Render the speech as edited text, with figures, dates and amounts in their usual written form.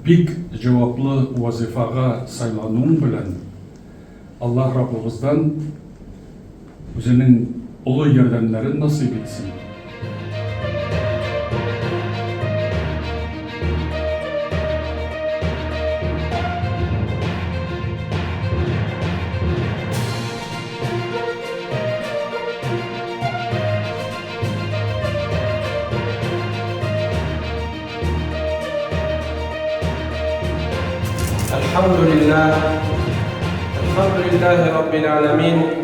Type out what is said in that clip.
Бик җаваплы вазыйфага сайлануың белән Аллаһ Раббыбыздан Үзенең олы ярдәмнәрен насыйп итсен. الحمد لله الحمد لله رب العالمين.